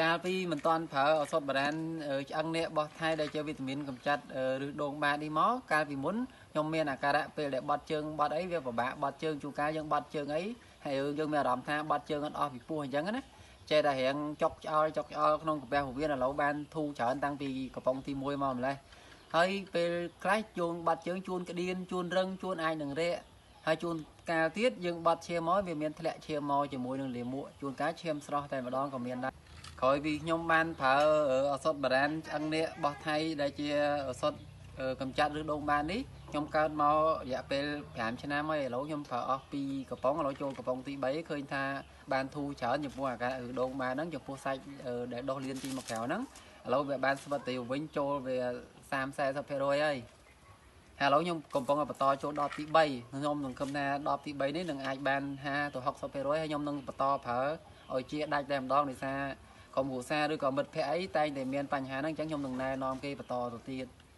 កាលពីមិនតាន់ប្រើឱសថបុរាណឆ្អឹងនាគរបស់ថៃដែលជាវីតាមីនកម្ចាត់ឫសដូងបាតនេះមកកាលពីមុនខ្ញុំមានអាការៈពេលដែលបត់ជើងបត់អីវាពិបាកបត់ជើងជួនកាលយើងបត់ជើងអីហើយយើងមានអារម្មណ៍ថាបត់ជើងអត់អស់ពីពោះអញ្ចឹងណាចេះតែរៀងចុកឆ្អល់ចុកឆ្អល់ក្នុងកាពះពោះវៀនឥឡូវបានធូរច្រើនតាំងពីកំប៉ុងទី1មកម្លេះហើយពេលខ្លះជួនបាត់ជើងជួនក្តៀនជួនរឹងជួនអាចនឹងរាកហើយជួនកាលទៀតយើងបាត់ឈាមមកវាមានធ្លាក់ឈាមមកជាមួយនឹងលាមកជួនកាលឈាមស្រស់តែម្ដងក៏មានដែរក្រោយពីខ្ញុំបានប្រើឱសថបុរាណឆ្អឹងនាគរបស់ថៃដែលជាឱសថកម្ចាត់ឫសដូងបាននេះខ្ញុំកើតមករយៈពេល5ឆ្នាំហើយឥឡូវខ្ញុំប្រើអស់2កំប៉ុងឥឡូវចូលកំប៉ុងទី3ឃើញថាបានធូរច្រើនចំពោះអាការឫសដូងបានហ្នឹងចំពោះសាច់ដែលដុះលៀនទីមកក្រៅហ្នឹងឥឡូវវាបានស្វិតទៅវិញចូលវា30 40%ហើយហើយឥឡូវខ្ញុំកំពុងតែបន្តចូលដបទី3ខ្ញុំសង្ឃឹមថាដបទី3នេះនឹងអាចបាន50ទៅ60%ហើយខ្ញុំនឹងបន្តប្រើឲ្យជាដាច់តែម្ដងដោយសារក្រុមគ្រួសារឬក៏មិត្តភ័ក្តិអីតែងតែមានបញ្ហាហ្នឹងអញ្ចឹងខ្ញុំនឹងណែនាំគេបន្តទៅទៀត។